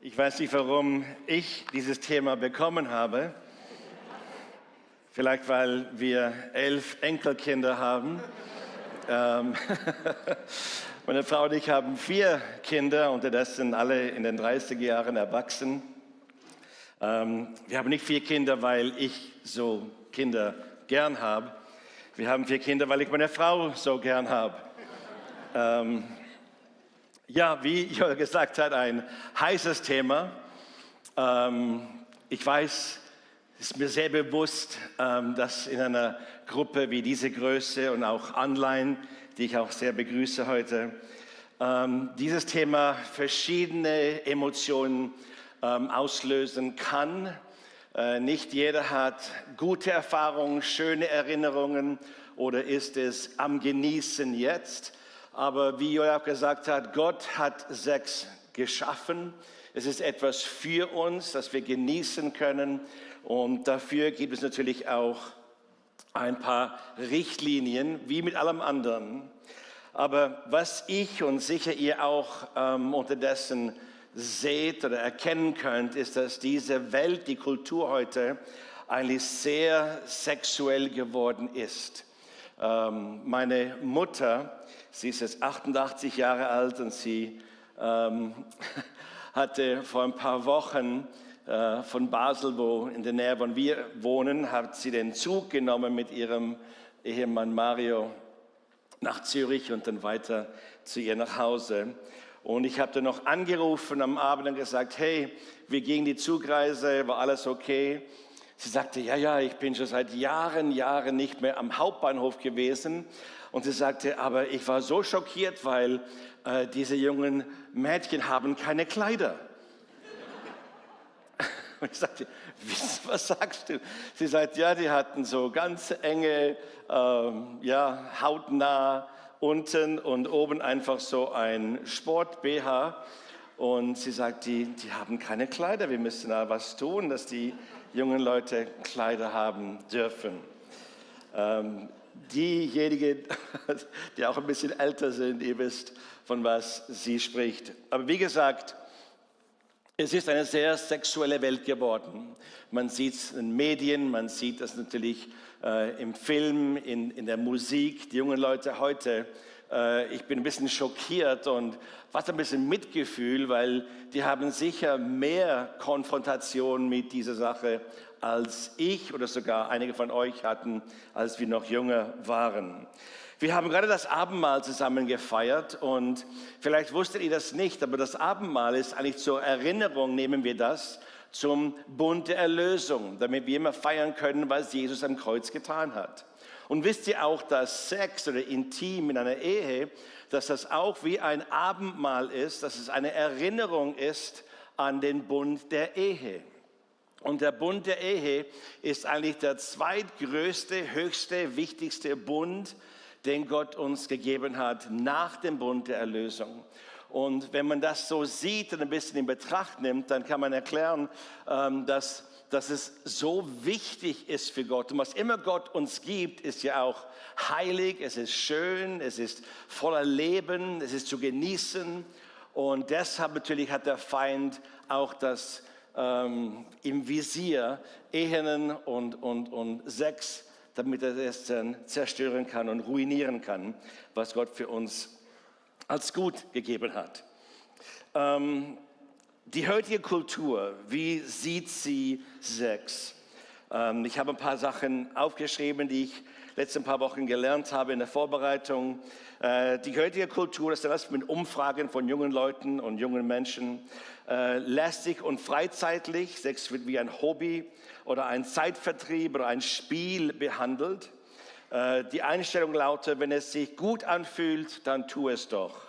Ich weiß nicht, warum ich dieses Thema bekommen habe. Vielleicht, weil wir 11 Enkelkinder haben. Meine Frau und ich haben 4 Kinder, unterdessen alle in den 30er Jahren erwachsen. Wir haben nicht 4 Kinder, weil ich so Kinder gern habe. Wir haben 4 Kinder, weil ich meine Frau so gern habe. Ja, wie Joel gesagt hat, ein heißes Thema. Ich weiß, es ist mir sehr bewusst, dass in einer Gruppe wie diese Größe und auch online, die ich auch sehr begrüße heute, dieses Thema verschiedene Emotionen auslösen kann. Nicht jeder hat gute Erfahrungen, schöne Erinnerungen oder ist es am Genießen jetzt. Aber wie Joel auch gesagt hat, Gott hat Sex geschaffen. Es ist etwas für uns, das wir genießen können. Und dafür gibt es natürlich auch ein paar Richtlinien, wie mit allem anderen. Aber was ich und sicher ihr auch unterdessen seht oder erkennen könnt, ist, dass diese Welt, die Kultur heute, eigentlich sehr sexuell geworden ist. Meine Mutter, sie ist jetzt 88 Jahre alt und sie hatte vor ein paar Wochen von Basel, wo in der Nähe, wo wir wohnen, hat sie den Zug genommen mit ihrem Ehemann Mario nach Zürich und dann weiter zu ihr nach Hause. Und ich habe dann noch angerufen am Abend und gesagt, hey, wie ging die Zugreise, war alles okay? Sie sagte, ja, ich bin schon seit Jahren nicht mehr am Hauptbahnhof gewesen. Und sie sagte, aber ich war so schockiert, weil diese jungen Mädchen haben keine Kleider. Und ich sagte, was sagst du? Sie sagt, ja, die hatten so ganz enge, hautnah unten und oben einfach so ein Sport-BH. Und sie sagt, die haben keine Kleider, wir müssen da was tun, dass die jungen Leute Kleider haben dürfen. Diejenigen, die auch ein bisschen älter sind, ihr wisst, von was sie spricht. Aber wie gesagt, es ist eine sehr sexuelle Welt geworden. Man sieht es in den Medien, man sieht es natürlich im Film, in der Musik. Die jungen Leute heute, ich bin ein bisschen schockiert und fast ein bisschen Mitgefühl, weil die haben sicher mehr Konfrontation mit dieser Sache als ich oder sogar einige von euch hatten, als wir noch jünger waren. Wir haben gerade das Abendmahl zusammen gefeiert und vielleicht wusstet ihr das nicht, aber das Abendmahl ist eigentlich zur Erinnerung, nehmen wir das, zum Bund der Erlösung, damit wir immer feiern können, was Jesus am Kreuz getan hat. Und wisst ihr auch, dass Sex oder Intim in einer Ehe, dass das auch wie ein Abendmahl ist, dass es eine Erinnerung ist an den Bund der Ehe. Und der Bund der Ehe ist eigentlich der zweitgrößte, höchste, wichtigste Bund, den Gott uns gegeben hat nach dem Bund der Erlösung. Und wenn man das so sieht und ein bisschen in Betracht nimmt, dann kann man erklären, dass es so wichtig ist für Gott. Und was immer Gott uns gibt, ist ja auch heilig, es ist schön, es ist voller Leben, es ist zu genießen. Und deshalb natürlich hat der Feind auch das im Visier, Ehen und Sex, damit er es dann zerstören kann und ruinieren kann, was Gott für uns als gut gegeben hat. Die heutige Kultur, wie sieht sie Sex? Ich habe ein paar Sachen aufgeschrieben, die ich letzten paar Wochen gelernt habe in der Vorbereitung. Die heutige Kultur, das ist das mit Umfragen von jungen Leuten und jungen Menschen, lästig und freizeitlich. Sex wird wie ein Hobby oder ein Zeitvertrieb oder ein Spiel behandelt. Die Einstellung lautet, wenn es sich gut anfühlt, dann tu es doch.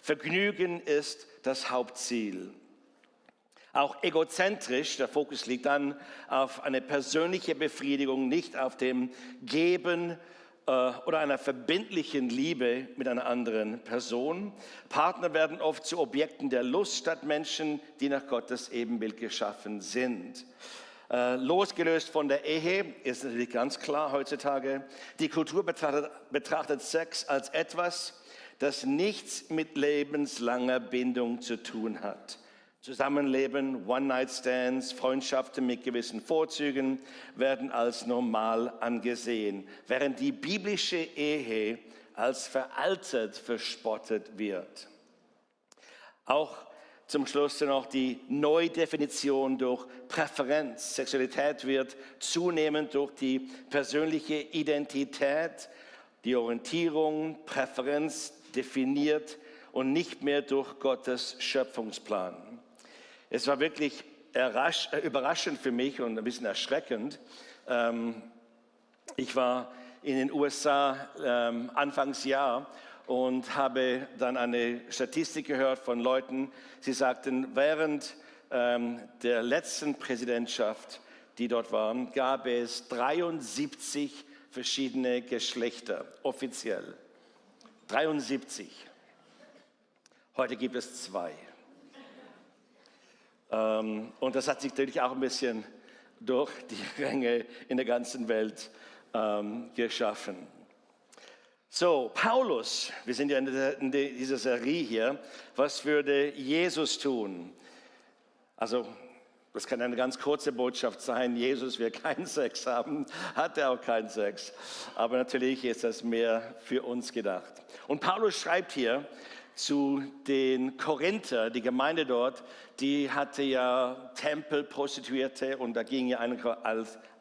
Vergnügen ist das Hauptziel. Auch egozentrisch, der Fokus liegt dann auf eine persönliche Befriedigung, nicht auf dem Geben oder einer verbindlichen Liebe mit einer anderen Person. Partner werden oft zu Objekten der Lust statt Menschen, die nach Gottes Ebenbild geschaffen sind. Losgelöst von der Ehe ist natürlich ganz klar heutzutage, die Kultur betrachtet Sex als etwas, das nichts mit lebenslanger Bindung zu tun hat. Zusammenleben, One-Night-Stands, Freundschaften mit gewissen Vorzügen werden als normal angesehen, während die biblische Ehe als veraltet verspottet wird. Auch zum Schluss noch die Neudefinition durch Präferenz. Sexualität wird zunehmend durch die persönliche Identität, die Orientierung, Präferenz definiert und nicht mehr durch Gottes Schöpfungsplan. Es war wirklich überraschend für mich und ein bisschen erschreckend. Ich war in den USA Anfangsjahr und habe dann eine Statistik gehört von Leuten, sie sagten, während der letzten Präsidentschaft, die dort war, gab es 73 verschiedene Geschlechter, offiziell. 73. Heute gibt es 2. Und das hat sich natürlich auch ein bisschen durch die Ränge in der ganzen Welt geschaffen. So, Paulus, wir sind ja in dieser Serie hier, was würde Jesus tun? Also, das kann eine ganz kurze Botschaft sein, Jesus will keinen Sex haben, hat er auch keinen Sex. Aber natürlich ist das mehr für uns gedacht. Und Paulus schreibt hier zu den Korinther, die Gemeinde dort, die hatte ja Tempelprostituierte und da ging ja eigentlich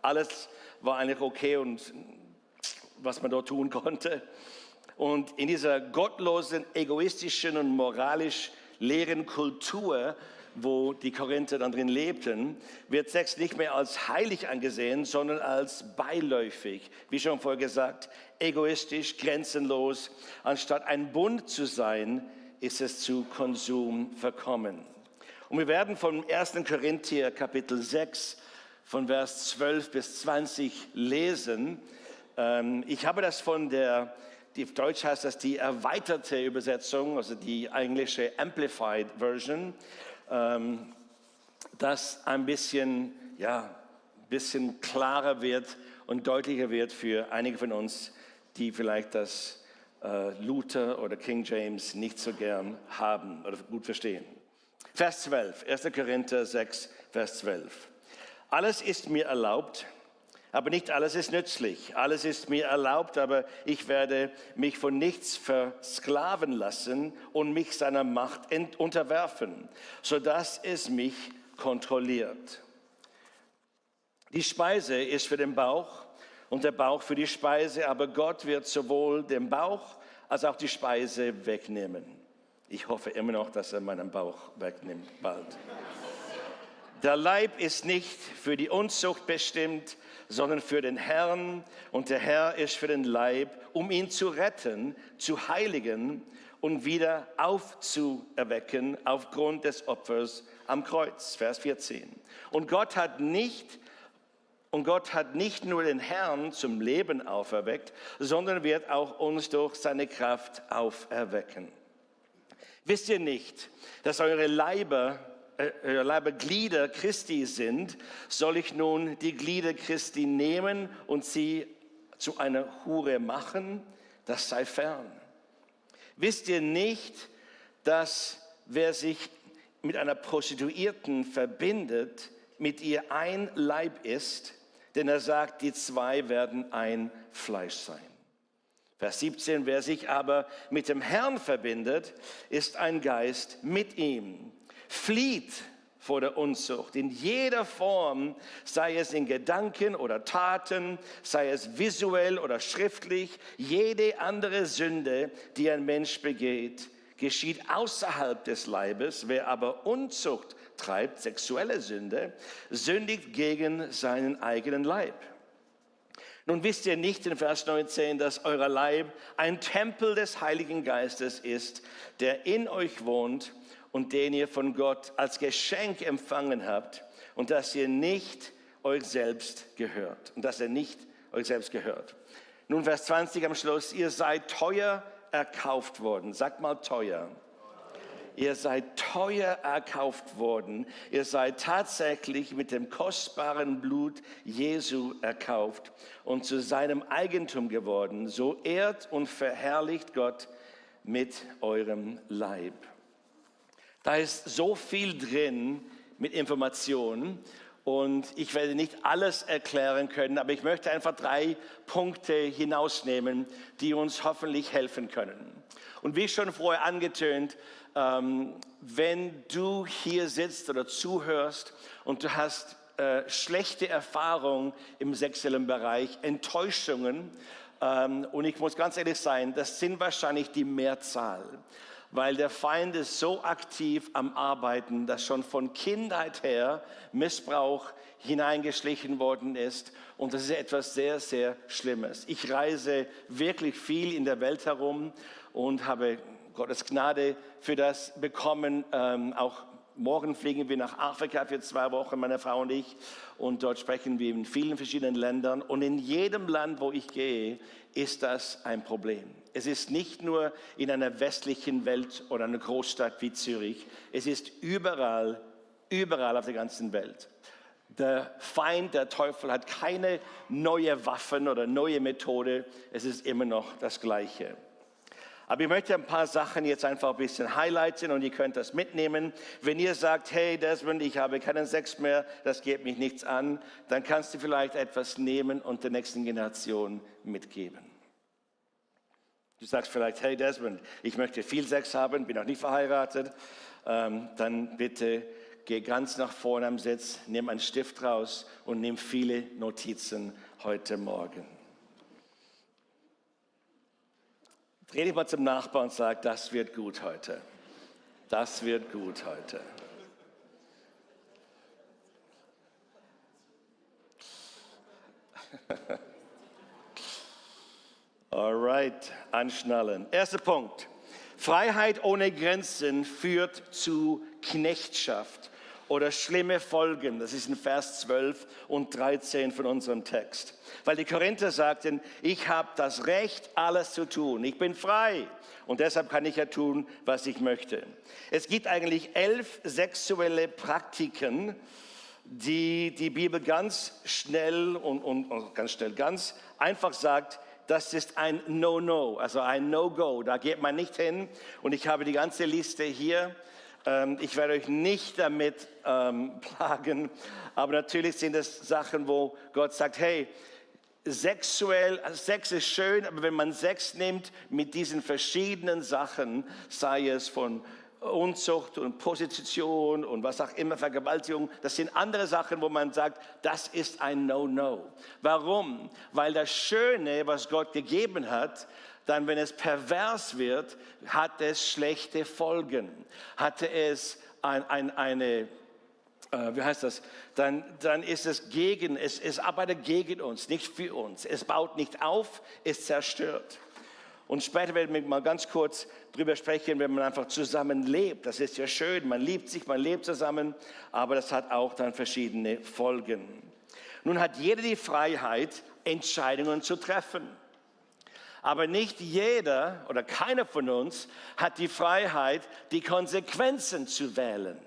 alles war eigentlich okay und was man dort tun konnte. Und in dieser gottlosen, egoistischen und moralisch leeren Kultur, wo die Korinther dann drin lebten, wird Sex nicht mehr als heilig angesehen, sondern als beiläufig. Wie schon vorher gesagt, egoistisch, grenzenlos. Anstatt ein Bund zu sein, ist es zu Konsum verkommen. Und wir werden vom 1. Korinther Kapitel 6 von Vers 12 bis 20 lesen. Ich habe das von die Deutsch heißt das die erweiterte Übersetzung, also die englische Amplified Version, das ein bisschen klarer wird und deutlicher wird für einige von uns, die vielleicht das Luther oder King James nicht so gern haben oder gut verstehen. Vers 12, 1. Korinther 6, Vers 12. Alles ist mir erlaubt, aber nicht alles ist nützlich. Alles ist mir erlaubt, aber ich werde mich von nichts versklaven lassen und mich seiner Macht unterwerfen, sodass es mich kontrolliert. Die Speise ist für den Bauch und der Bauch für die Speise, aber Gott wird sowohl den Bauch als auch die Speise wegnehmen. Ich hoffe immer noch, dass er meinen Bauch wegnimmt bald. Der Leib ist nicht für die Unzucht bestimmt, sondern für den Herrn. Und der Herr ist für den Leib, um ihn zu retten, zu heiligen und wieder aufzuerwecken aufgrund des Opfers am Kreuz. Vers 14. Und Gott hat nicht nur den Herrn zum Leben auferweckt, sondern wird auch uns durch seine Kraft auferwecken. Wisst ihr nicht, dass eure Leiber Glieder Christi sind? Soll ich nun die Glieder Christi nehmen und sie zu einer Hure machen? Das sei fern. Wisst ihr nicht, dass wer sich mit einer Prostituierten verbindet, mit ihr ein Leib ist? Denn er sagt, die zwei werden ein Fleisch sein. Vers 17, wer sich aber mit dem Herrn verbindet, ist ein Geist mit ihm. Flieht vor der Unzucht in jeder Form, sei es in Gedanken oder Taten, sei es visuell oder schriftlich. Jede andere Sünde, die ein Mensch begeht, geschieht außerhalb des Leibes. Wer aber Unzucht treibt, sexuelle Sünde, sündigt gegen seinen eigenen Leib. Nun wisst ihr nicht in Vers 19, dass euer Leib ein Tempel des Heiligen Geistes ist, der in euch wohnt und den ihr von Gott als Geschenk empfangen habt und dass ihr nicht euch selbst gehört. Nun Vers 20 am Schluss, ihr seid teuer erkauft worden. Sagt mal teuer. Ihr seid teuer erkauft worden. Ihr seid tatsächlich mit dem kostbaren Blut Jesu erkauft und zu seinem Eigentum geworden. So ehrt und verherrlicht Gott mit eurem Leib. Da ist so viel drin mit Informationen und ich werde nicht alles erklären können, aber ich möchte einfach 3 Punkte hinausnehmen, die uns hoffentlich helfen können. Und wie schon vorher angetönt, wenn du hier sitzt oder zuhörst und du hast schlechte Erfahrungen im sexuellen Bereich, Enttäuschungen, und ich muss ganz ehrlich sein, das sind wahrscheinlich die Mehrzahl. Weil der Feind ist so aktiv am Arbeiten, dass schon von Kindheit her Missbrauch hineingeschlichen worden ist. Und das ist etwas sehr, sehr Schlimmes. Ich reise wirklich viel in der Welt herum und habe Gottes Gnade für das bekommen. Auch morgen fliegen wir nach Afrika für 2 Wochen, meine Frau und ich. Und dort sprechen wir in vielen verschiedenen Ländern. Und in jedem Land, wo ich gehe, ist das ein Problem. Es ist nicht nur in einer westlichen Welt oder einer Großstadt wie Zürich. Es ist überall auf der ganzen Welt. Der Feind, der Teufel, hat keine neue Waffen oder neue Methode. Es ist immer noch das Gleiche. Aber ich möchte ein paar Sachen jetzt einfach ein bisschen highlighten und ihr könnt das mitnehmen. Wenn ihr sagt, hey Desmond, ich habe keinen Sex mehr, das geht mich nichts an, dann kannst du vielleicht etwas nehmen und der nächsten Generation mitgeben. Du sagst vielleicht, hey Desmond, ich möchte viel Sex haben, bin noch nicht verheiratet, dann bitte geh ganz nach vorne am Sitz, nimm einen Stift raus und nimm viele Notizen heute Morgen. Dreh dich mal zum Nachbarn und sag, das wird gut heute. Das wird gut heute. Alright, anschnallen. Erster Punkt. Freiheit ohne Grenzen führt zu Knechtschaft oder schlimme Folgen. Das ist in Vers 12 und 13 von unserem Text. Weil die Korinther sagten, ich habe das Recht, alles zu tun. Ich bin frei und deshalb kann ich ja tun, was ich möchte. Es gibt eigentlich 11 sexuelle Praktiken, die die Bibel ganz schnell und ganz einfach sagt, das ist ein No-No, also ein No-Go. Da geht man nicht hin. Und ich habe die ganze Liste hier. Ich werde euch nicht damit plagen. Aber natürlich sind es Sachen, wo Gott sagt, hey, Sex ist schön, aber wenn man Sex nimmt mit diesen verschiedenen Sachen, sei es von Unzucht und Prostitution und was auch immer, Vergewaltigung, das sind andere Sachen, wo man sagt, das ist ein No-No. Warum? Weil das Schöne, was Gott gegeben hat, dann, wenn es pervers wird, hat es schlechte Folgen. Hatte es wie heißt das? Dann ist es es arbeitet gegen uns, nicht für uns. Es baut nicht auf, es zerstört. Und später werden wir mal ganz kurz drüber sprechen, wenn man einfach zusammen lebt. Das ist ja schön, man liebt sich, man lebt zusammen, aber das hat auch dann verschiedene Folgen. Nun hat jeder die Freiheit, Entscheidungen zu treffen. Aber nicht jeder oder keiner von uns hat die Freiheit, die Konsequenzen zu wählen.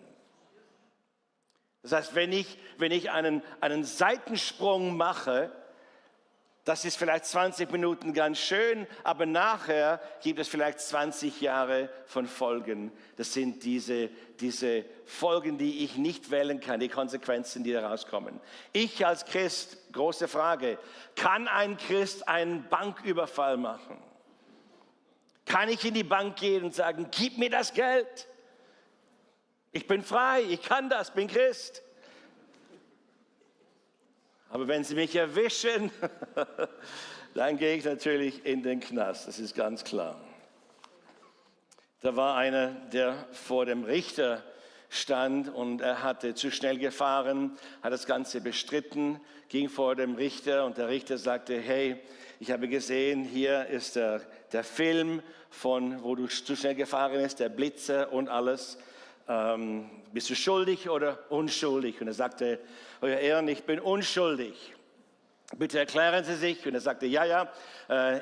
Das heißt, wenn ich einen Seitensprung mache, das ist vielleicht 20 Minuten ganz schön, aber nachher gibt es vielleicht 20 Jahre von Folgen. Das sind diese Folgen, die ich nicht wählen kann, die Konsequenzen, die da rauskommen. Ich als Christ, große Frage, kann ein Christ einen Banküberfall machen? Kann ich in die Bank gehen und sagen, gib mir das Geld? Ich bin frei, ich kann das, bin Christ. Aber wenn sie mich erwischen, dann gehe ich natürlich in den Knast, das ist ganz klar. Da war einer, der vor dem Richter stand und er hatte zu schnell gefahren, hat das Ganze bestritten, ging vor dem Richter und der Richter sagte, hey, ich habe gesehen, hier ist der Film von, wo du zu schnell gefahren bist, der Blitzer und alles. Bist du schuldig oder unschuldig? Und er sagte, Euer Ehren, ich bin unschuldig. Bitte erklären Sie sich. Und er sagte, ja,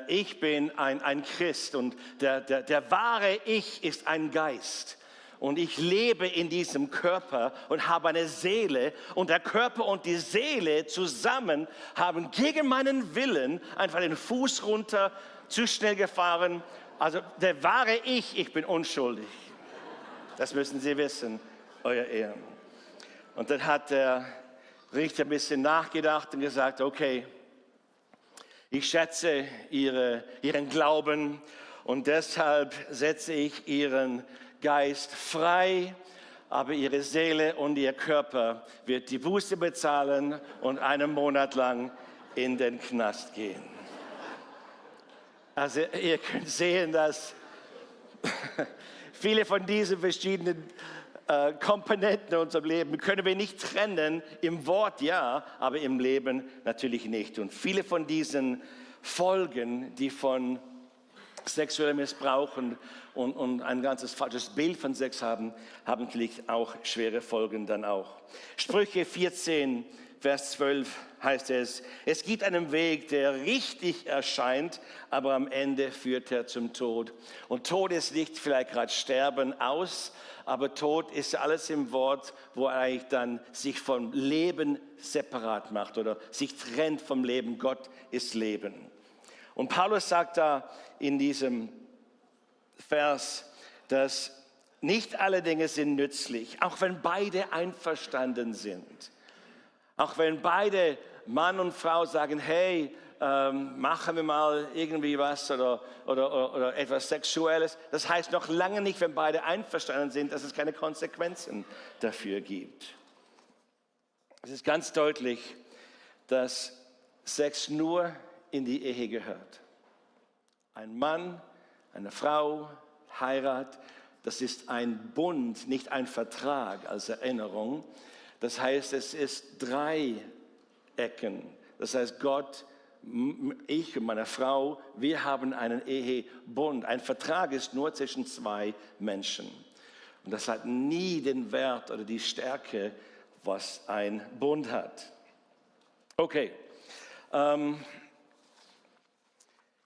ich bin ein Christ und der wahre Ich ist ein Geist. Und ich lebe in diesem Körper und habe eine Seele. Und der Körper und die Seele zusammen haben gegen meinen Willen einfach den Fuß runter, zu schnell gefahren. Also der wahre Ich bin unschuldig. Das müssen Sie wissen, euer Ehren. Und dann hat der Richter ein bisschen nachgedacht und gesagt, okay, ich schätze ihren Glauben und deshalb setze ich ihren Geist frei, aber ihre Seele und ihr Körper wird die Buße bezahlen und einen Monat lang in den Knast gehen. Also ihr könnt sehen, dass viele von diesen verschiedenen Komponenten in unserem Leben können wir nicht trennen, im Wort ja, aber im Leben natürlich nicht. Und viele von diesen Folgen, die von sexuellem Missbrauch und ein ganzes falsches Bild von Sex haben natürlich auch schwere Folgen dann auch. Sprüche 14, Vers 12 heißt es, es gibt einen Weg, der richtig erscheint, aber am Ende führt er zum Tod. Und Tod ist nicht vielleicht gerade Sterben aus, aber Tod ist alles im Wort, wo er eigentlich dann sich vom Leben separat macht oder sich trennt vom Leben. Gott ist Leben. Und Paulus sagt da in diesem Vers, dass nicht alle Dinge sind nützlich, auch wenn beide einverstanden sind. Auch wenn beide Mann und Frau sagen, hey, machen wir mal irgendwie was oder etwas Sexuelles. Das heißt noch lange nicht, wenn beide einverstanden sind, dass es keine Konsequenzen dafür gibt. Es ist ganz deutlich, dass Sex nur in die Ehe gehört. Ein Mann, eine Frau, Heirat, das ist ein Bund, nicht ein Vertrag als Erinnerung. Das heißt, es ist 3 Ecken. Das heißt, Gott, ich und meine Frau, wir haben einen Ehebund. Ein Vertrag ist nur zwischen 2 Menschen. Und das hat nie den Wert oder die Stärke, was ein Bund hat. Okay.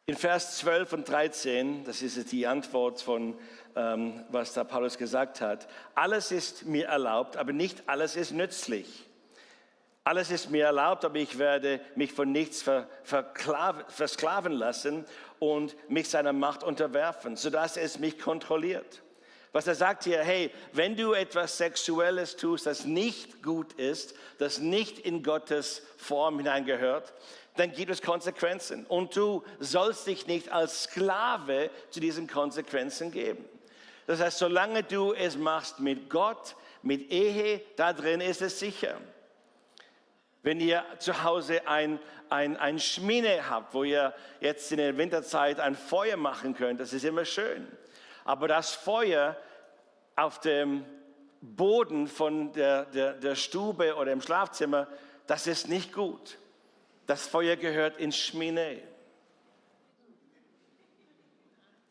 In Vers 12 und 13, das ist jetzt die Antwort von, was da Paulus gesagt hat. Alles ist mir erlaubt, aber nicht alles ist nützlich. Alles ist mir erlaubt, aber ich werde mich von nichts versklaven lassen und mich seiner Macht unterwerfen, sodass es mich kontrolliert. Was er sagt hier, hey, wenn du etwas Sexuelles tust, das nicht gut ist, das nicht in Gottes Form hineingehört, dann gibt es Konsequenzen. Und du sollst dich nicht als Sklave zu diesen Konsequenzen geben. Das heißt, solange du es machst mit Gott, mit Ehe, da drin ist es sicher. Wenn ihr zu Hause ein Schmine habt, wo ihr jetzt in der Winterzeit ein Feuer machen könnt, das ist immer schön. Aber das Feuer auf dem Boden von der Stube oder im Schlafzimmer, das ist nicht gut. Das Feuer gehört ins Schmine.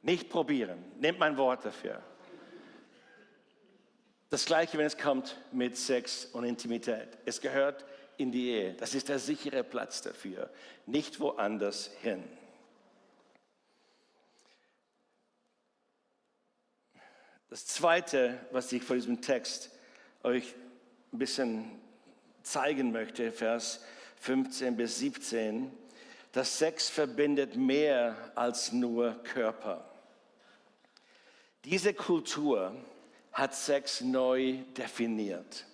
Nicht probieren. Nehmt mein Wort dafür. Das Gleiche, wenn es kommt mit Sex und Intimität. Es gehört in die Ehe. Das ist der sichere Platz dafür. Nicht woanders hin. Das Zweite, was ich von diesem Text euch ein bisschen zeigen möchte, Vers 15 bis 17, dass Sex verbindet mehr als nur Körper. Diese Kultur hat Sex neu definiert.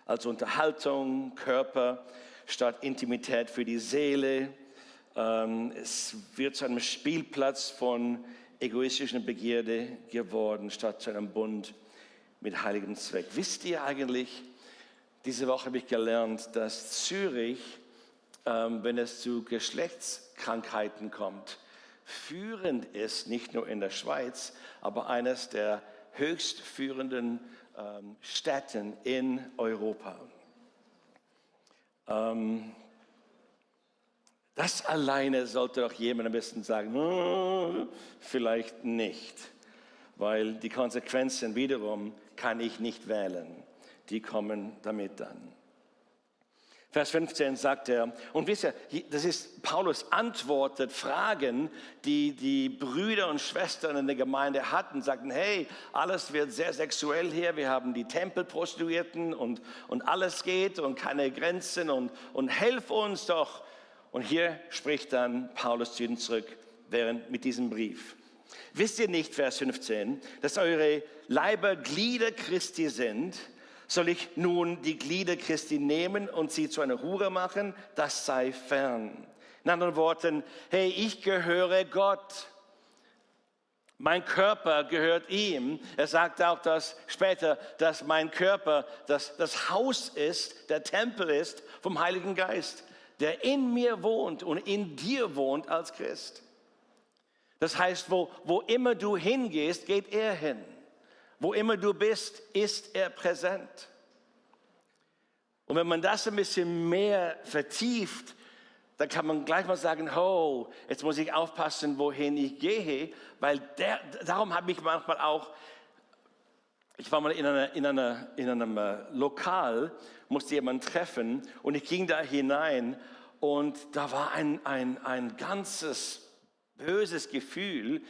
Als Unterhaltung, Körper statt Intimität für die Seele. Es wird zu einem Spielplatz von egoistischer Begierde geworden, statt zu einem Bund mit heiligem Zweck. Wisst ihr eigentlich, diese Woche habe ich gelernt, dass Zürich, wenn es zu Geschlechtskrankheiten kommt, führend ist, nicht nur in der Schweiz, aber eines der höchstführenden Städten in Europa. Das alleine sollte doch jemand am besten sagen, vielleicht nicht, weil die Konsequenzen wiederum kann ich nicht wählen. Die kommen damit dann. Vers 15 sagt er, und wisst ihr, das ist, Paulus antwortet Fragen, die die Brüder und Schwestern in der Gemeinde hatten, sagten, hey, alles wird sehr sexuell hier, wir haben die Tempelprostituierten und alles geht und keine Grenzen und helf uns doch. Und hier spricht dann Paulus zu ihnen zurück, mit diesem Brief. Wisst ihr nicht, Vers 15, dass eure Leiber Glieder Christi sind? Soll ich nun die Glieder Christi nehmen und sie zu einer Hure machen? Das sei fern. In anderen Worten, hey, ich gehöre Gott. Mein Körper gehört ihm. Er sagt auch das später, dass mein Körper das Haus ist, der Tempel ist vom Heiligen Geist, der in mir wohnt und in dir wohnt als Christ. Das heißt, wo immer du hingehst, geht er hin. Wo immer du bist, ist er präsent. Und wenn man das ein bisschen mehr vertieft, dann kann man gleich mal sagen, oh, jetzt muss ich aufpassen, wohin ich gehe, weil darum habe ich manchmal auch, ich war mal in einem Lokal, musste jemanden treffen und ich ging da hinein und da war ein ganzes böses Gefühl.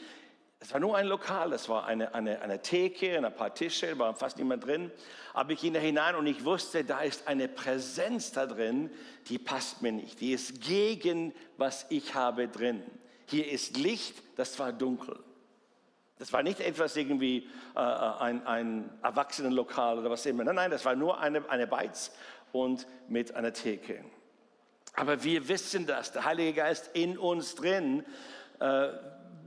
Es war nur ein Lokal, es war eine Theke, ein paar Tische, war fast niemand drin. Aber ich ging da hinein und ich wusste, da ist eine Präsenz da drin, die passt mir nicht. Die ist gegen, was ich habe drin. Hier ist Licht, das war dunkel. Das war nicht etwas irgendwie ein Erwachsenenlokal oder was immer. Nein, das war nur eine Beiz und mit einer Theke. Aber wir wissen das, der Heilige Geist in uns drin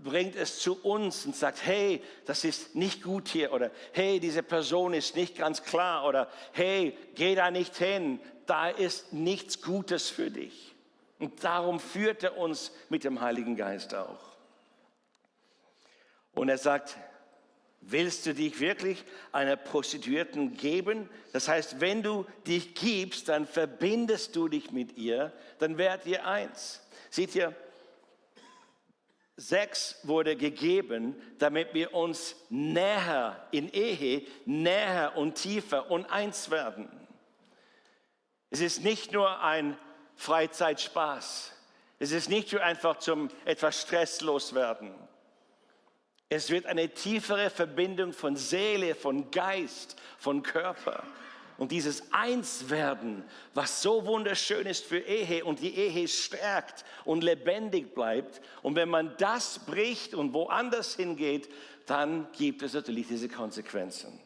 bringt es zu uns und sagt, hey, das ist nicht gut hier oder hey, diese Person ist nicht ganz klar oder hey, geh da nicht hin, da ist nichts Gutes für dich. Und darum führt er uns mit dem Heiligen Geist auch. Und er sagt, willst du dich wirklich einer Prostituierten geben? Das heißt, wenn du dich gibst, dann verbindest du dich mit ihr, dann werdet ihr eins. Seht ihr, Sex wurde gegeben, damit wir uns näher in Ehe, näher und tiefer und eins werden. Es ist nicht nur ein Freizeitspaß. Es ist nicht nur einfach zum etwas stresslos werden. Es wird eine tiefere Verbindung von Seele, von Geist, von Körper. Und dieses Einswerden, was so wunderschön ist für Ehe und die Ehe stärkt und lebendig bleibt. Und wenn man das bricht und woanders hingeht, dann gibt es natürlich diese Konsequenzen.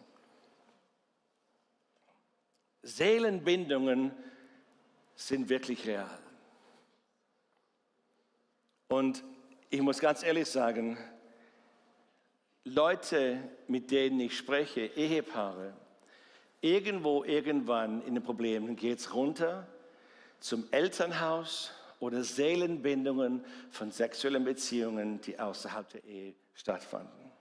Seelenbindungen sind wirklich real. Und ich muss ganz ehrlich sagen, Leute, mit denen ich spreche, Ehepaare, irgendwo, irgendwann in den Problemen geht es runter zum Elternhaus oder Seelenbindungen von sexuellen Beziehungen, die außerhalb der Ehe stattfanden.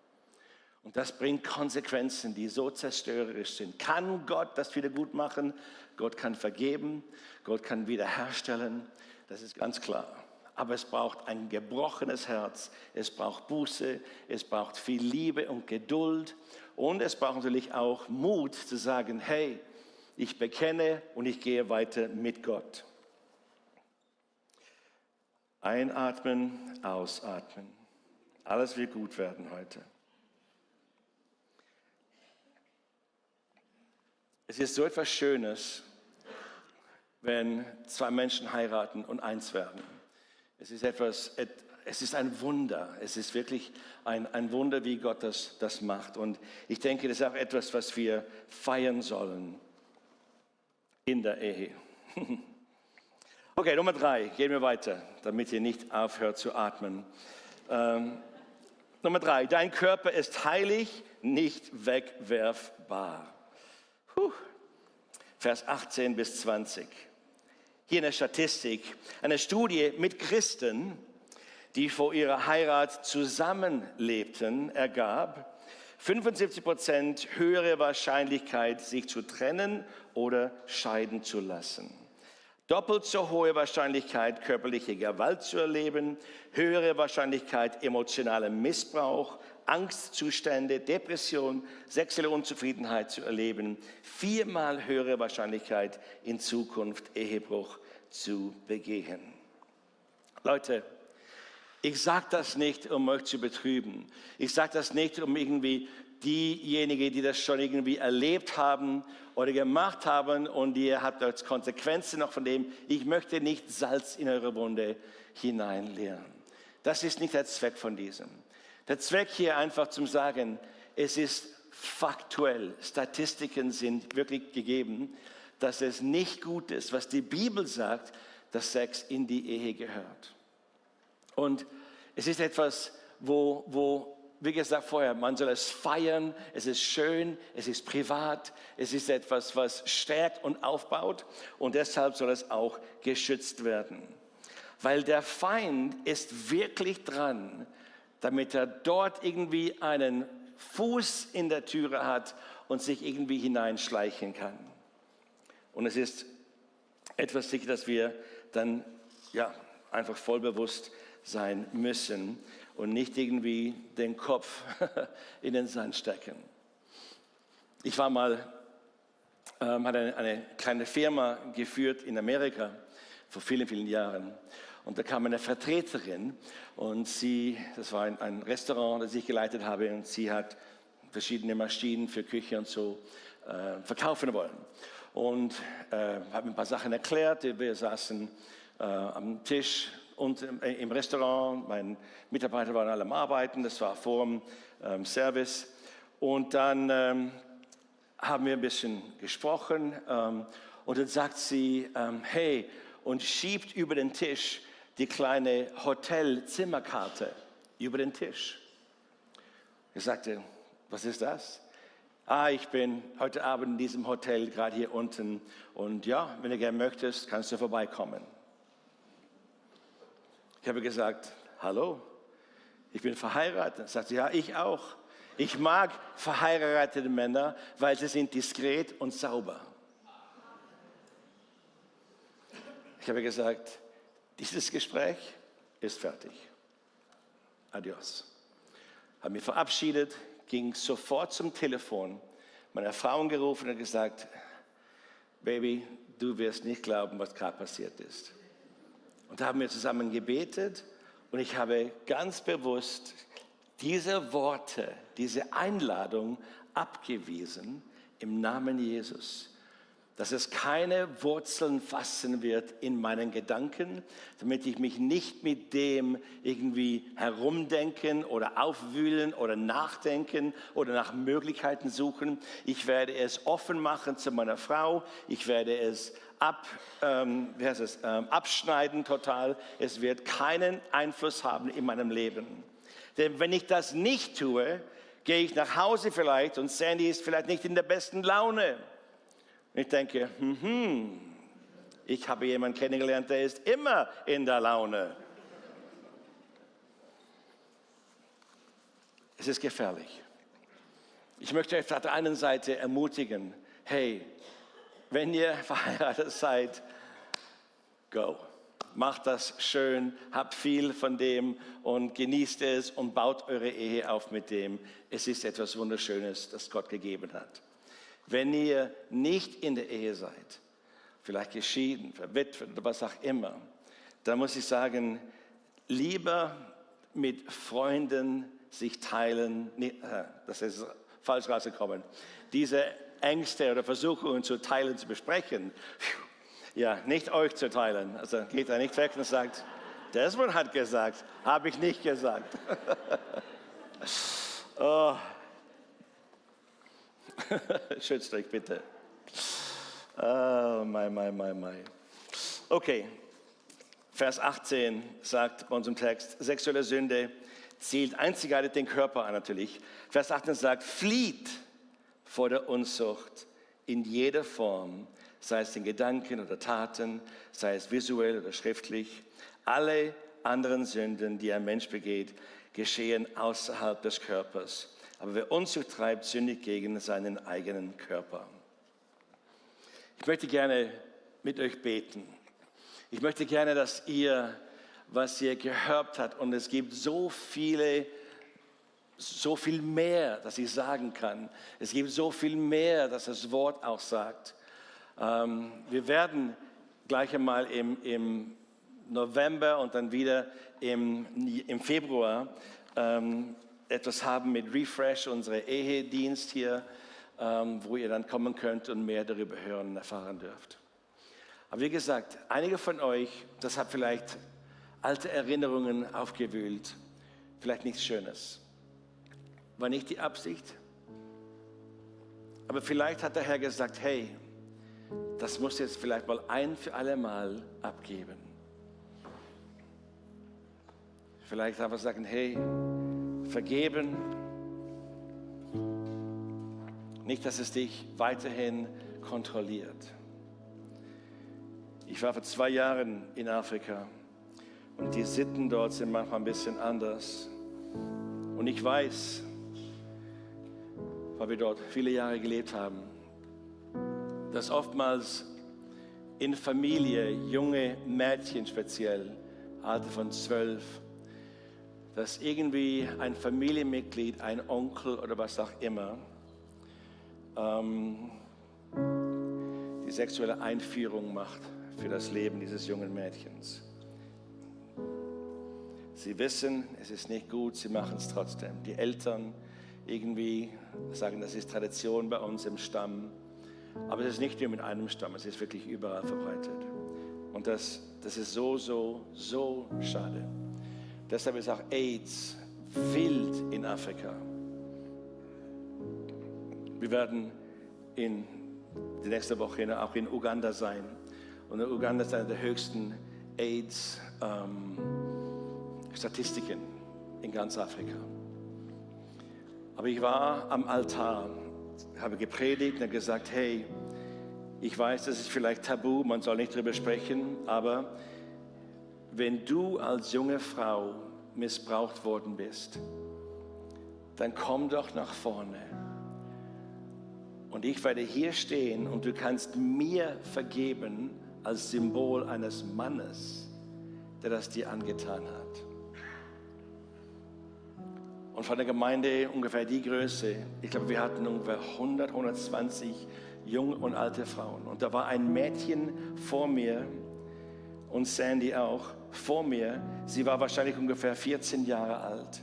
Und das bringt Konsequenzen, die so zerstörerisch sind. Kann Gott das wieder gut machen? Gott kann vergeben, Gott kann wiederherstellen, das ist ganz klar. Aber es braucht ein gebrochenes Herz, es braucht Buße, es braucht viel Liebe und Geduld und es braucht natürlich auch Mut zu sagen, hey, ich bekenne und ich gehe weiter mit Gott. Einatmen, ausatmen. Alles wird gut werden heute. Es ist so etwas Schönes, wenn zwei Menschen heiraten und eins werden. Es ist ein Wunder. Es ist wirklich ein Wunder, wie Gott das macht. Und ich denke, das ist auch etwas, was wir feiern sollen in der Ehe. Okay, Nummer 3, gehen wir weiter, damit ihr nicht aufhört zu atmen. Nummer 3, dein Körper ist heilig, nicht wegwerfbar. Vers 18 bis 20. Hier eine Statistik, eine Studie mit Christen, die vor ihrer Heirat zusammenlebten, ergab 75% höhere Wahrscheinlichkeit, sich zu trennen oder scheiden zu lassen. Doppelt so hohe Wahrscheinlichkeit, körperliche Gewalt zu erleben, höhere Wahrscheinlichkeit, emotionalen Missbrauch, Angstzustände, Depression, sexuelle Unzufriedenheit zu erleben, 4-mal höhere Wahrscheinlichkeit, in Zukunft Ehebruch zu begehen. Leute, ich sage das nicht, um euch zu betrüben. Ich sage das nicht, um irgendwie diejenigen, die das schon irgendwie erlebt haben oder gemacht haben und ihr habt als Konsequenzen noch von dem, ich möchte nicht Salz in eure Wunde hineinleeren. Das ist nicht der Zweck von diesem. Der Zweck hier einfach zum Sagen, es ist faktuell, Statistiken sind wirklich gegeben, dass es nicht gut ist, was die Bibel sagt, dass Sex in die Ehe gehört. Und es ist etwas, wo, wie gesagt vorher, man soll es feiern, es ist schön, es ist privat, es ist etwas, was stärkt und aufbaut und deshalb soll es auch geschützt werden. Weil der Feind ist wirklich dran, damit er dort irgendwie einen Fuß in der Türe hat und sich irgendwie hineinschleichen kann. Und es ist etwas sicher, dass wir dann einfach voll bewusst sein müssen und nicht irgendwie den Kopf in den Sand stecken. Ich war mal, hatte eine kleine Firma geführt in Amerika vor vielen, vielen Jahren. Und da kam eine Vertreterin und das war ein Restaurant, das ich geleitet habe, und sie hat verschiedene Maschinen für Küche und so verkaufen wollen. Und habe ein paar Sachen erklärt. Wir saßen am Tisch und im Restaurant. Meine Mitarbeiter waren alle am Arbeiten. Das war vor dem Service. Und dann haben wir ein bisschen gesprochen. Und dann sagt sie, hey, und schiebt über den Tisch die kleine Hotelzimmerkarte über den Tisch. Ich sagte, was ist das? Ich bin heute Abend in diesem Hotel, gerade hier unten. Und ja, wenn du gerne möchtest, kannst du vorbeikommen. Ich habe gesagt, hallo, ich bin verheiratet. Sagt sie, ja, ich auch. Ich mag verheiratete Männer, weil sie sind diskret und sauber. Ich habe gesagt, dieses Gespräch ist fertig. Adios. Habe mich verabschiedet, ging sofort zum Telefon, meine Frau gerufen und gesagt, Baby, du wirst nicht glauben, was gerade passiert ist. Und da haben wir zusammen gebetet und ich habe ganz bewusst diese Worte, diese Einladung abgewiesen im Namen Jesus. Dass es keine Wurzeln fassen wird in meinen Gedanken, damit ich mich nicht mit dem irgendwie herumdenken oder aufwühlen oder nachdenken oder nach Möglichkeiten suchen. Ich werde es offen machen zu meiner Frau. Ich werde es abschneiden total. Es wird keinen Einfluss haben in meinem Leben. Denn wenn ich das nicht tue, gehe ich nach Hause vielleicht und Sandy ist vielleicht nicht in der besten Laune. Ich denke, ich habe jemanden kennengelernt, der ist immer in der Laune. Es ist gefährlich. Ich möchte euch auf der einen Seite ermutigen, hey, wenn ihr verheiratet seid, go. Macht das schön, habt viel von dem und genießt es und baut eure Ehe auf mit dem. Es ist etwas Wunderschönes, das Gott gegeben hat. Wenn ihr nicht in der Ehe seid, vielleicht geschieden, verwitwet oder was auch immer, dann muss ich sagen, lieber mit Freunden sich teilen, das ist falsch rausgekommen, diese Ängste oder Versuchungen zu teilen, zu besprechen, ja, nicht euch zu teilen. Also geht er nicht weg und sagt, Desmond hat gesagt, habe ich nicht gesagt. Oh. Schützt euch bitte. Oh, my. Okay, Vers 18 sagt bei unserem Text, sexuelle Sünde zielt einzigartig den Körper an natürlich. Vers 18 sagt, flieht vor der Unzucht in jeder Form, sei es in Gedanken oder Taten, sei es visuell oder schriftlich. Alle anderen Sünden, die ein Mensch begeht, geschehen außerhalb des Körpers. Aber wer Unzucht treibt, sündigt gegen seinen eigenen Körper. Ich möchte gerne mit euch beten. Ich möchte gerne, dass ihr, was ihr gehört habt, und es gibt so viel mehr, das ich sagen kann. Es gibt so viel mehr, das das Wort auch sagt. Wir werden gleich einmal im November und dann wieder im Februar etwas haben mit Refresh, unsere Ehedienst hier, wo ihr dann kommen könnt und mehr darüber hören und erfahren dürft. Aber wie gesagt, einige von euch, das hat vielleicht alte Erinnerungen aufgewühlt, vielleicht nichts Schönes. war nicht die Absicht. Aber vielleicht hat der Herr gesagt, hey, das musst du jetzt vielleicht mal ein für alle Mal abgeben. Vielleicht einfach sagen, hey, vergeben. Nicht, dass es dich weiterhin kontrolliert. Ich war vor 2 Jahren in Afrika und die Sitten dort sind manchmal ein bisschen anders. Und ich weiß, weil wir dort viele Jahre gelebt haben, dass oftmals in Familie junge Mädchen speziell, Alter von 12, dass irgendwie ein Familienmitglied, ein Onkel oder was auch immer, die sexuelle Einführung macht für das Leben dieses jungen Mädchens. Sie wissen, es ist nicht gut, sie machen es trotzdem. Die Eltern irgendwie sagen, das ist Tradition bei uns im Stamm. Aber es ist nicht nur mit einem Stamm, es ist wirklich überall verbreitet. Und das ist so schade. Deshalb ist auch AIDS wild in Afrika. Wir werden in die nächste Woche auch in Uganda sein. Und Uganda ist eine der höchsten AIDS-Statistiken in ganz Afrika. Aber ich war am Altar, habe gepredigt und habe gesagt, hey, ich weiß, das ist vielleicht tabu, man soll nicht darüber sprechen, aber wenn du als junge Frau missbraucht worden bist, dann komm doch nach vorne. Und ich werde hier stehen und du kannst mir vergeben als Symbol eines Mannes, der das dir angetan hat. Und von der Gemeinde ungefähr die Größe, ich glaube, wir hatten ungefähr 100, 120 junge und alte Frauen. Und da war ein Mädchen vor mir und Sandy auch vor mir. Sie war wahrscheinlich ungefähr 14 Jahre alt.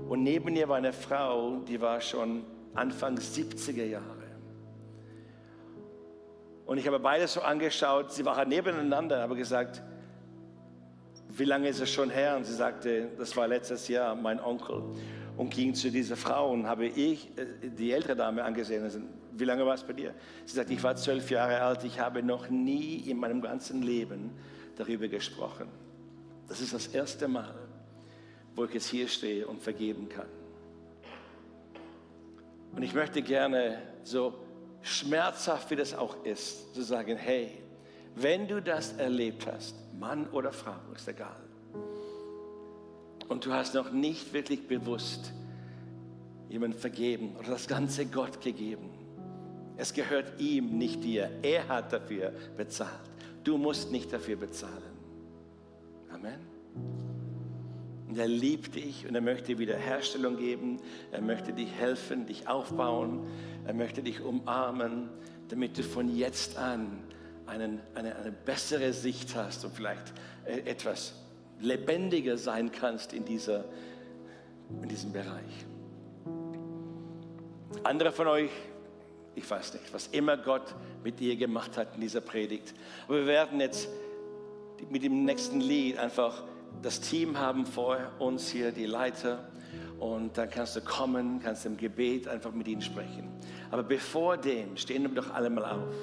Und neben ihr war eine Frau, die war schon Anfang 70er Jahre. Und ich habe beide so angeschaut, sie waren nebeneinander, habe gesagt, wie lange ist es schon her? Und sie sagte, das war letztes Jahr, mein Onkel. Und ging zu dieser Frau und habe ich die ältere Dame angesehen und gesagt, wie lange war es bei dir? Sie sagt, ich war 12 Jahre alt, ich habe noch nie in meinem ganzen Leben darüber gesprochen. Das ist das erste Mal, wo ich jetzt hier stehe und vergeben kann. Und ich möchte gerne, so schmerzhaft wie das auch ist, zu sagen, hey, wenn du das erlebt hast, Mann oder Frau, ist egal, und du hast noch nicht wirklich bewusst jemandem vergeben oder das Ganze Gott gegeben. Es gehört ihm, nicht dir. Er hat dafür bezahlt. Du musst nicht dafür bezahlen. Amen. Und er liebt dich und er möchte Wiederherstellung geben. Er möchte dich helfen, dich aufbauen. Er möchte dich umarmen, damit du von jetzt an eine bessere Sicht hast und vielleicht etwas lebendiger sein kannst in diesem Bereich. Andere von euch, ich weiß nicht, was immer Gott mit dir gemacht hat in dieser Predigt. Aber wir werden jetzt mit dem nächsten Lied einfach das Team haben vor uns hier, die Leiter. Und dann kannst du kommen, kannst im Gebet einfach mit ihnen sprechen. Aber bevor dem, stehen wir doch alle mal auf.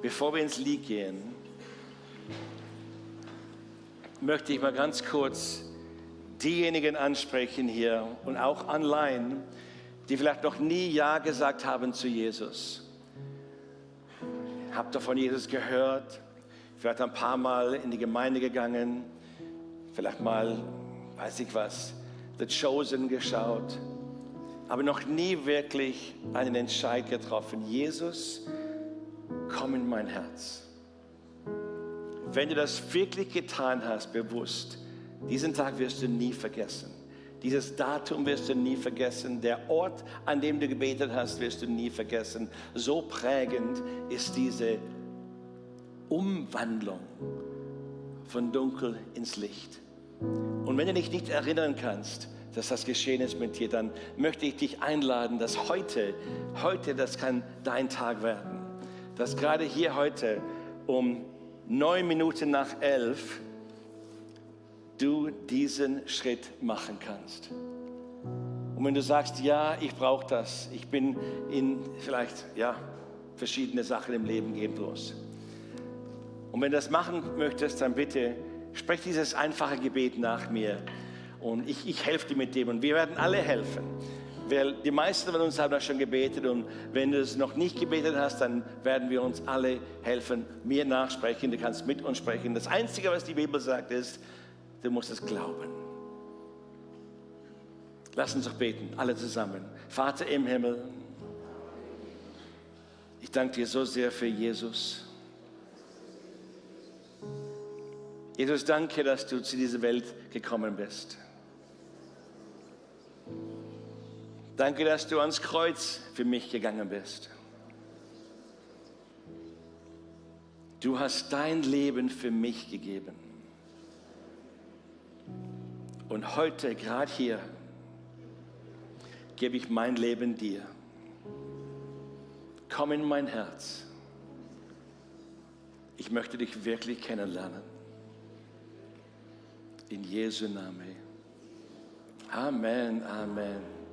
Bevor wir ins Lied gehen, möchte ich mal ganz kurz diejenigen ansprechen hier und auch online, die vielleicht noch nie Ja gesagt haben zu Jesus. Habt ihr von Jesus gehört? Vielleicht ein paar Mal in die Gemeinde gegangen, vielleicht mal, weiß ich was, The Chosen geschaut, aber noch nie wirklich einen Entscheid getroffen. Jesus, komm in mein Herz. Wenn du das wirklich getan hast, bewusst, diesen Tag wirst du nie vergessen. Dieses Datum wirst du nie vergessen. Der Ort, an dem du gebetet hast, wirst du nie vergessen. So prägend ist diese Umwandlung von Dunkel ins Licht. Und wenn du dich nicht erinnern kannst, dass das geschehen ist mit dir, dann möchte ich dich einladen, dass heute, das kann dein Tag werden. Dass gerade hier heute um 9 Minuten nach 11 du diesen Schritt machen kannst. Und wenn du sagst, ja, ich brauche das, ich bin in vielleicht, ja, verschiedene Sachen im Leben gehen bloß. Und wenn du das machen möchtest, dann bitte sprech dieses einfache Gebet nach mir. Und ich helfe dir mit dem und wir werden alle helfen. Weil die meisten von uns haben das schon gebetet und wenn du es noch nicht gebetet hast, dann werden wir uns alle helfen, mir nachsprechen, du kannst mit uns sprechen. Das Einzige, was die Bibel sagt, ist, du musst es glauben. Lass uns doch beten, alle zusammen. Vater im Himmel, ich danke dir so sehr für Jesus. Jesus, danke, dass du zu dieser Welt gekommen bist. Danke, dass du ans Kreuz für mich gegangen bist. Du hast dein Leben für mich gegeben. Und heute, gerade hier, gebe ich mein Leben dir. Komm in mein Herz. Ich möchte dich wirklich kennenlernen. In Jesu Namen. Amen, Amen.